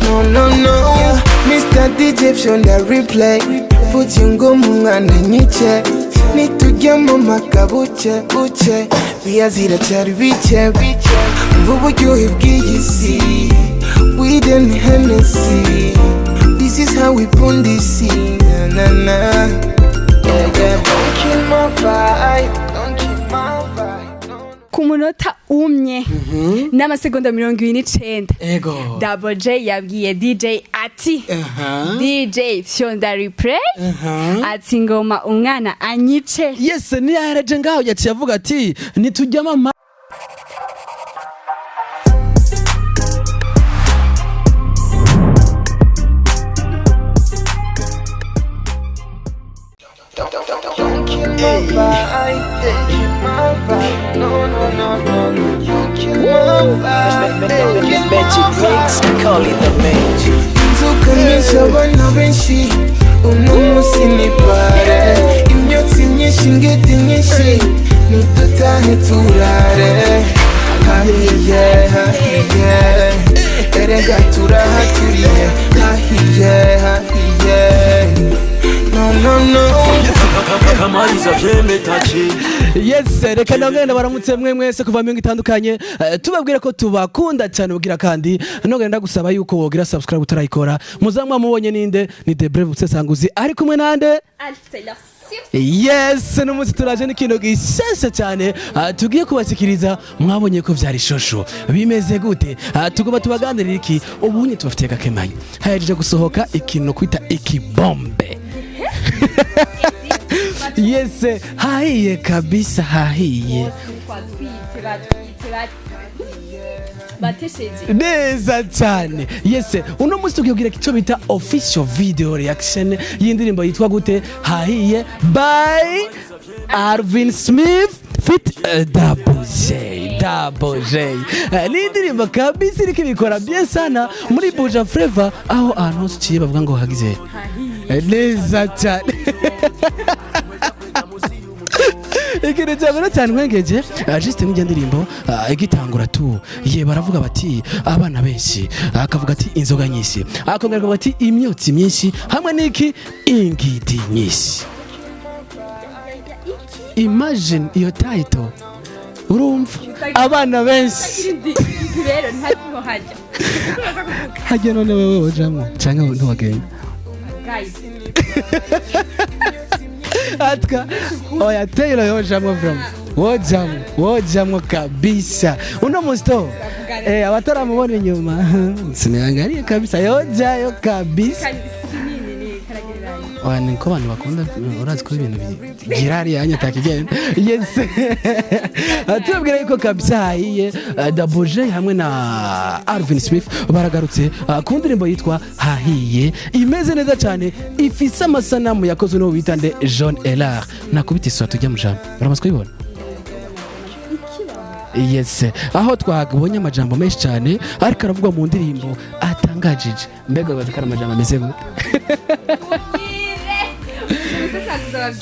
No, no, no. Yeah. Mr. DJ fyonda replay. Put ngoma umwana nyice. Nitujya mu makabuce buce. Biya ziracyari bike bike. Umva uburyohe bw'iyi si. Weed and Hennessy. This is how we put this scene. Na, na, na. Yeah, yeah. Don't kill my vibe. Don't kill my vibe. No, no. Ku munota umwe n'amasegonda 29, Ego. Double J yabwiye DJ ati: "DJ, fyonda replay," ati: "Ngoma umwana anyice." Yes, niyahereje ngaho, yaciye avuga ati nitujyamo ama. Don't, don't, don't, don't kill my vibe. Don't kill my vibe. No, no, no, no, no. Don't kill my vibe. Don't kill my Magic Mix, vibe. Call it the magic. Inzoka nyinshi, abana benshi, uno munsi ni pare, imyotsi myinshi, ingiti nyinshi, nidutahe turare hahiye hahiye, erega turahaturiye hahiye hahiye, no, no, no. Kamariza vyemetaci. Yes, reka ndongere baramutse mwe mwese kuva mu itandukanye, tubabwira ko tubakunda cyane, ubwira kandi nongere ndagusaba yuko wogira subscribe utarayikora. Muzamwa mubonye ninde? Ni The Brave Busesanguzi, ari kumwe nande? Yes, n'umunsi turaje n'ikintu gishasha cyane, tugiye kubashyikiriza. Mwabonye ko vyari shosho bimeze gute? Tugomba tubaganirira iki? Ubunye tubafitiye gakemanyi, hahejeje gusohoka ikintu kwita ikibombe. Yes, hahiye kabisa, hahiye. Batesheje. Neza cyane. Yes, uno munsi tugiye kugira icyo bita official video reaction y'indirimbo yitwa gute? Hahiye by Alvin Smith feat Double J. Double J. Ni indirimbo kabisa iriko ibikora bien sana muri Buja Flavor, aho ahantu hose uciye bavuga ngo hagize. Neza cyane. Ikintu cya mbere cyane nkwengeje, juste nk'ijya ndirimbo igitangura tu ye, baravuga bati abana benshi, akavuga ati inzoga nyinshi, akongera akavuga ati imyotsi myinshi hamwe n'iki, ingidi nyinshi. Imagine iyo title, urumva abana benshi. Rero ntarimo hajya. Hajya none wewe wojamwo canke ntiwagenda? Guys. Atka oya, Taylor yojamwo from wojamwo, wojamwo kabisa uno musto, abataramubona inyuma siniangalie kabisa, yojayo kabisa. Kandi kinini ni karagereranya. Oya, niko abantu bakunda, urazi ko ibintu bigira hariya nyatakigenda. Yes, tubabwira yuko kabisa hahiye. Double J hamwe na Alvin Smith baragarutse ku ndirimbo yitwa Hahiye, imeze neza cyane, ifise amasanamu yakozwe n'uwo bita nde? Jean Elar. Nakubita isura tujya mu jambo, uramaze kubibona. Yes, aho twabonye amajambo menshi cyane ariko aravugwa mu ndirimbo atangajije. Mbega bazi ko ari amajambo ameze gute?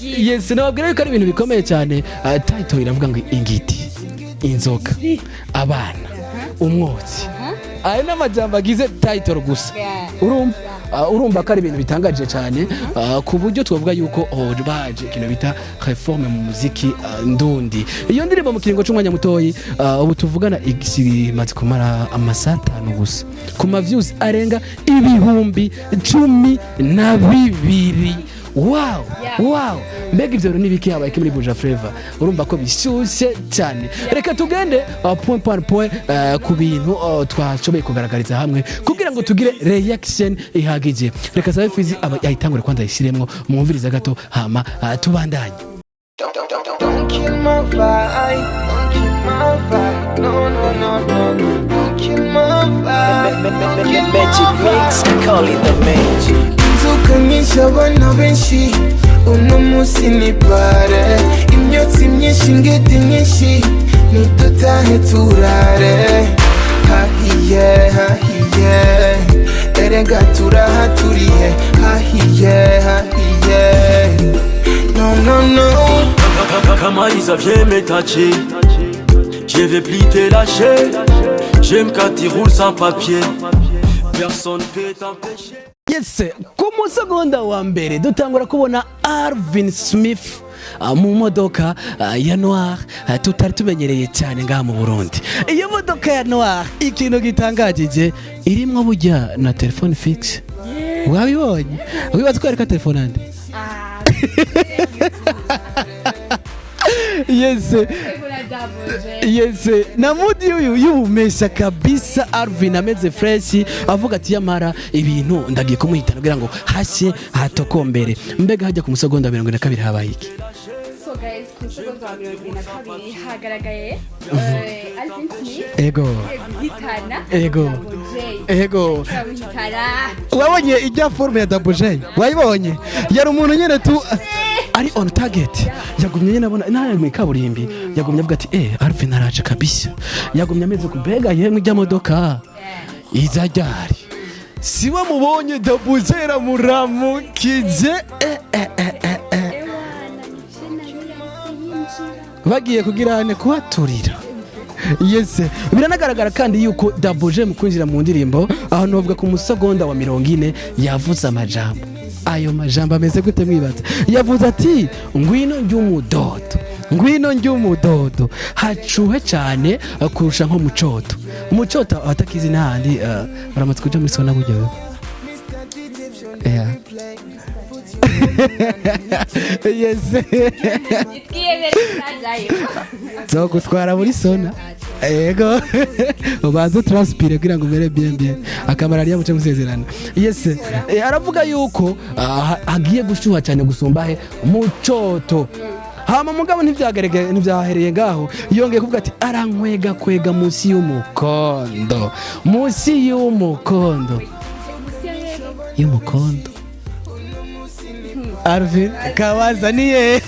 Yes, nababwira yuko ari ibintu bikomeye cyane. Title iravuga ngo ingiti, inzoga, abana, umwotsi. Ayo ni amajambo agize title gusa. Urumva, urumva ko ari ibintu bitangaje cyane, ku buryo twavuga yuko, oh, baje ikintu bita réforme mu muziki ndundi. Iyo ndirimbo mu kiringo c'umwanya mutoyi, ubu tuvugana imaze kumara amasaha 5 gusa ku ma views arenga 12,000. Wow, wow! Mbega ivyo bintu nibiki? Habaye iki muri Buja Flavor? Urumva ko bishyushye cyane. Reka tugende point par point ku bintu twashoboye kugaragariza hamwe kugira ngo tugire reaction ihagije. Reka sabe Fizi aba yayitangure kwanza, ayishiremwo mwumviriza gato, hama tubandanye. Don't, don't, don't, don't kill my vibe. Don't kill my vibe. No, no, no, no. Don't kill my vibe. Don't kill my Magic Mix, vibe. Call it the magic. Inzoka nyinshi, abana benshi, uno munsi ni pare, imyotsi myinshi, ingiti nyinshi, nidutahe turare hahiye hahiye, erega turahaturiye hahiye hahiye, no, no, no. Kamariza viens me toucher. Je vais plus te lâcher. J'aime quand tu roules sans papier. Personne peut t'empêcher. Yes, ku musegonda wa mbere dutangura kubona Alvin Smith mu modoka ya noir tutari tumenyereye cyane ngaha mu Burundi. Iyo modoka ya noir, ikintu gitangajije irimwo burya na téléphone fixe. Wabibonye? Wibaza ko yareka téléphone ande? Yes, na mudi uyu yumesha kabisa. Alvin ameze fresh, avuga ati yamara ibintu ndagiye kumuhitana kugira ngo hashye hatokombere. Mbega hajya ku musegonda 42 habaye iki? So guys, ku musegonda wa 22 hagaragaye Alvin Smith guhitana Double J. Amuhitana. Wabonye ijya forme ya Double J? Wayibonye? Yari umuntu nyene tu ari on target. Yagumye nyene abona nta mu kaburimbi, yagumye avuga ati Alvin araje kabisa. Yagumye ameze kubega yemwe ijya modoka iza ryari, siwe mubonye Double J ramuramukije eh. Bagiye kugira hane kuhaturira. Yes, biranagaragara kandi yuko Double J mu kwinjira mu ndirimbo, ahantu bavuga ku musegonda wa 40, yavuze amajambo. Ayo majambo ameze gute? Mwibaza yavuze ati ngwino njye umudodo, ngwino njye umudodo, hacuhe cyane kurusha nko mu coto. Mu coto abatakizi n'ahandi baramaze kuja muri sauna burya wewe. Yeah. Yes. Twiyemere tutajayo. Nzogutwara muri sauna. Yego, ubanze transpire kugira ngo umere bien bien, akamarariya muce musezerana. Yes, aravuga yuko hagiye gushuha cyane gusumba he mu coto. Hama mugabo ntivyagaragaye, ntivyahereye ngaho. Yongeye kuvuga ati arankwega kwega munsi y'umukondo, munsi y'umukondo, y'umukondo. Alvin kabazaniye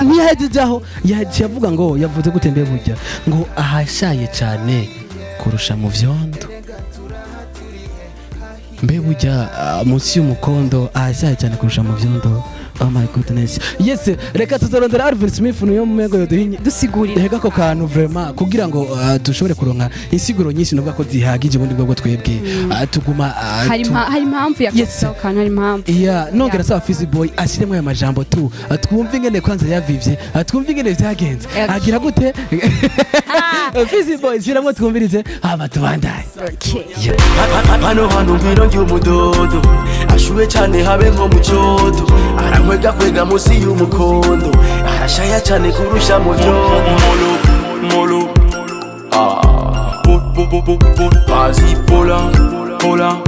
ntiyagejeje aho, yagiye avuga ngo yavuze gute mbe burya, ngo ahashaye cyane kurusha mu vyondo. Mbe burya munsi y'umukondo ahashaye cyane kurusha mu vyondo? Oh my goodness. Yes, reka tuzarondera Alvin Smith, niyo mmengo yoduhinye Dusigurira. Reka ako kantu vraiment kugira ngo dushobore kuronka insiguro nyinshi, nuvuga ko zihagije. Ubundi bwo twebwe tuguma Hari impamvu Yes. yakoze ako kantu, hari impamvu. Yeah, nongera saba Fizi Boy ashiremo aya majambo tu twumve ingene kwanza yavivye, twumve ingene vyagenze. Agira gute? Fizi Boy, shiramo twumvirize, hama tubandanye. Okay. Hano hantu ngwino njye umudodo, ashuhe cyane habe nko mu cyoto, arankwega kwega munsi y'umukondo, arashaya cyane kurusha mu byondo. Molo molo ah po po po po po, vas-y pola pola.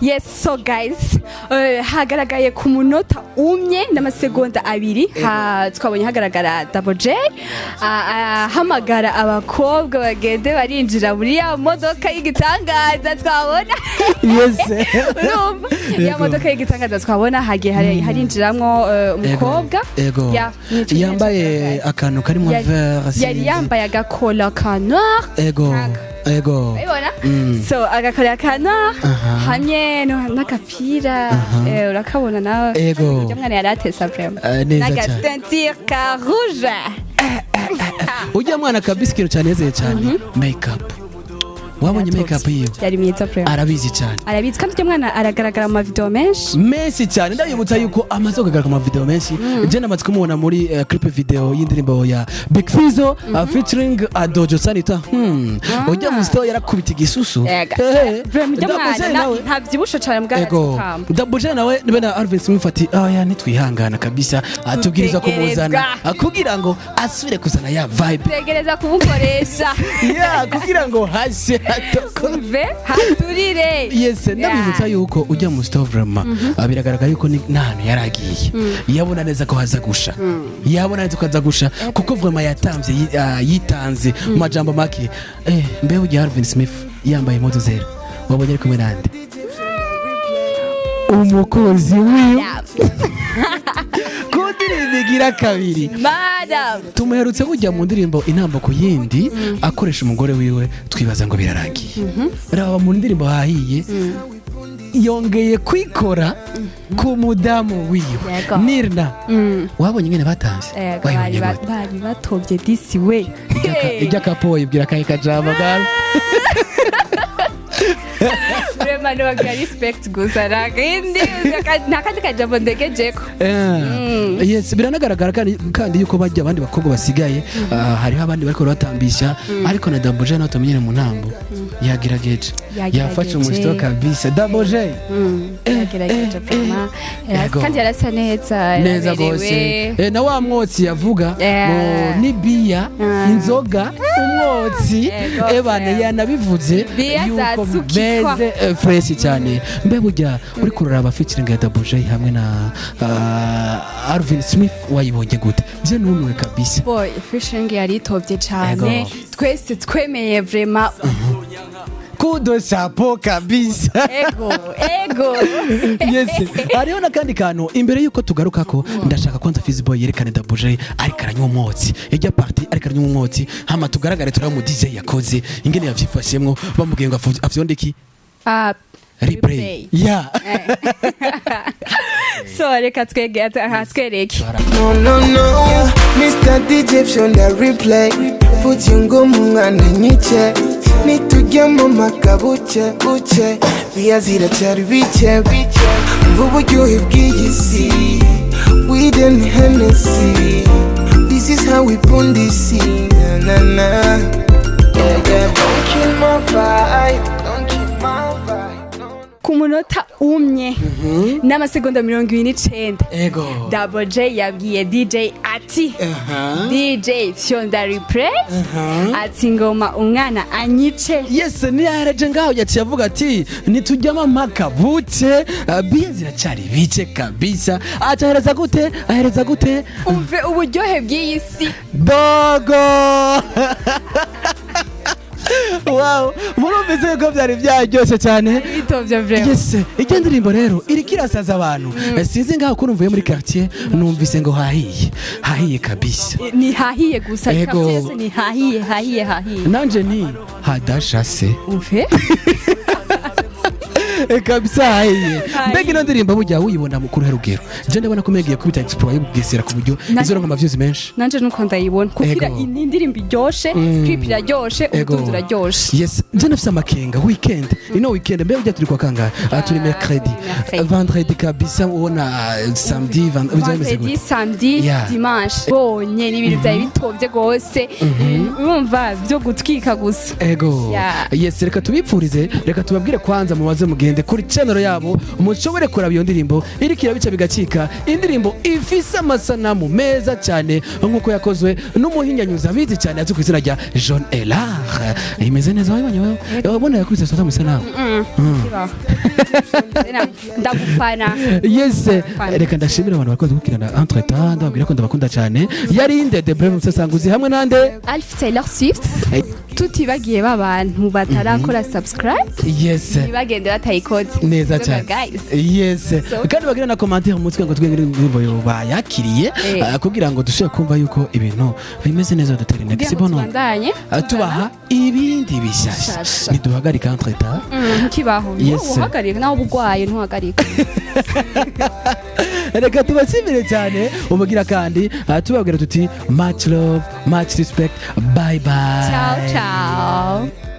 Yes, so guys, hagaragaye ku munota umwe n'amasegonda 2, twabonye hagaragara Double J ahamagara abakobwa bagende barinjira muri ya modoka y'igitangaza twabona. Urumva ya modoka y'igitangaza twabona hagiye harinjiramwo umukobwa. Ya, nico nyene Yambaye cagaragaye. akantu karimo vert Yari sinzi. yambaye agakola ka noir. Aka. Urabibona? So agakola ka noir hamwe n'agapira, urakabona nawe. Ujya mwana yari atesa vraiment. Neza cyane. N'agateinture ka rouge. Ujya mwana kabisa, ikintu cyanezeye cyane make up. Wabonye make up yiwe? Yari mwiza vraiment. Arabizi cyane. Arabizi, kandi ujya mwana aragaragara mu mavideo menshi. Menshi cyane. Ndabibutsa yuko amaze kugaragara mu mavideo menshi. Je namaze kumubona muri clip video y'indirimbo ya Big Fizzo featuring Dojo Sanita. Ujya mu store yarakubita igisusu. Ega. Vraiment ujya Double mwana J nawe. ntabyibushe cyane mbwa. Ego, Double J nawe nibe na Alvin Smith ati aya nitwihangana kabisa, atubwiriza kumuzana Dutegerezwa. kugira ngo asubire kuzana ya vibe. Tegereza kumukoresha. Yeah, kugira ngo hasi hatoko Umve haturire. Yes, ndabibutsa yuko ujya mu store vraiment biragaragara yuko n'ahantu yaragiye yabona neza ko haza gusha, yabona neza ko haza gusha, kuko vraiment yatamvye yitanze mu majambo make. Mbe ujya Alvin Smith yambaye impuzu zera, wabonye ari kumwe nande? Umukunzi wiwe ku ndirimbo igira kabiri. Madam. Tumuherutse kujya mu ndirimbo intambo ku yindi akoresha umugore wiwe, twibaza ngo birarangiye. Raba mu ndirimbo hahiye, yongeye kwikora ku mudamu wiwe. Nirna, wabonye ingene batanze? Ego, Wayibonye bari gute? bari batobye disi we. Ijya kapo ibwira kahe kajambo garo? Vraiment nobabwira respect gusa, ntakindi, nta kandi kajambo ndegejeko. Yes, biranagaragara kandi yuko bajya abandi bakobwa basigaye, hariho abandi bariko batambisha, ariko na Double J nawe tumenyere mu ntambo yagerageje. Yagerageje. Yafashe umushito kabisa Double J. Yagerageje vraiment. Yego. Kandi yarasa neza. Neza yaraberewe. gose. Na wa mwotsi yavuga ngo ni biya, inzoga, umwotsi. Yego, ebane yanabivuze Biya yuko zasukikwa. meze fresh cyane. Mbe burya uri kuraraba featuring ya Double J hamwe na Alvin Smith, wayibonye gute? Je numiwe kabisa. Boy, featuring yari itovye cane. Twese twemeye vraiment. Kudo chapeau kabisa. Ego. Yes, hariho n'akandi kantu imbere yuko tugaruka ko ndashaka kwanza Fizboy yerekane Double J ariko aranywa umwotsi, ijya party ariko aranywa umwotsi, hama tugaragare turaba mu DJ yakoze ingene yavyifashemwo bamubwiye ngo afyonde iki? Ah, Replay, yeah. So reka twege aha twereke. No, no, no. Mr. DJ fyonda replay. Put ngumu mwana nyice. Nitujya mu makabuce buce. Biya ziracyari bike bike. Umva uburyohe bw'iyi si. Weed and Hennessy. This is how we put this scene. Na, na, na. Yeah. Don't kill my vibe. Don't kill my vibe. No, no. Ku munota umwe n'amasegonda 29, Double J yabwiye DJ ati: "DJ, fyonda replay," ati: "Ngoma umwana anyice." Yes, ntiyahereje ngaho, yaciye avuga ati nitujyamo amakabuce, biya ziracyari bike kabisa. Acahereza gute? Ahereza gute? Umve uburyohe bw'iyi si. Dogo, wow, murumvise yuko byari byaryoshye cyane. Bitovye vraiment. Yes, ijya ndirimbo rero iriko irasaza abantu. Sinzi ngaho ko numvuye muri quartier, numvise ngo hahiye, hahiye kabisa. Ni hahiye gusa. Ego. Quartier yose ni hahiye, hahiye, hahiye. Nanje ni hadashase. Umve. Kabisa hahiye. Hahiye. Mbega ino ndirimbo burya uyibona mu kuruhe rugero? Je ndabona ko umenga kubita exploit y'Ubugesera ku buryo izoronka ama views menshi. Nanje nuko ndayibona kugira ni indirimbo iryoshe, clip iraryoshe, ubutunzi uraryoshe. Yes, je ndafise amakenga weekend, ino weekend. Mbega burya turi kwa kangahe? Ah, turi mercredi. Mercredi. Vendredi kabisa, ubona samedi, bizaba bimeze Vendredi, gute? samedi, dimanche bonye ni ibintu byari bitovye gose, urumva byo gutwika gusa. Ego. Yes, reka tubipfurize, reka tubabwire kwanza mubaze mugende kuri channel yabo mushobore kuraba iyo ndirimbo iriko irabica bigacika, indirimbo ifise amasanamu meza cyane nk'uko yakozwe n'umuhinyanyuzi abizi cyane azwi ku izina rya Jean Elar. Imeze neza, wayibonye wewe? Wabona yakubise sota mu isanamu? Kibaho. Ndagufana. Yes. Fana. Reka ndashimira abantu bakoze gukurikirana. Entre temps ndababwira ko ndabakunda cyane. Yari inde? The Brave Musasanguzi hamwe nande? Alf Taylor Swift. Tutibagiye b'abantu batarakora subscribe, ntibagende batayikoze. Neza So, cyane. guys. Yes. So- Kandi bagira na commentaire mu mutwe ngo twenge indirimbo yo bayakiriye, kugira ngo dushobore kumva yuko ibintu bimeze neza, dutera intege. Kugira Si ngo bono? tubandanye Tubaha ibindi bishasha. Bishasha. Ntiduhagarika entre temps. Ntikibaho. Uhagarika nawe uba urwaye, ntuhagarika. Reka tubashimire cyane ubugira kandi, tubabwira tuti much love, much respect, bye bye. Ciao ciao.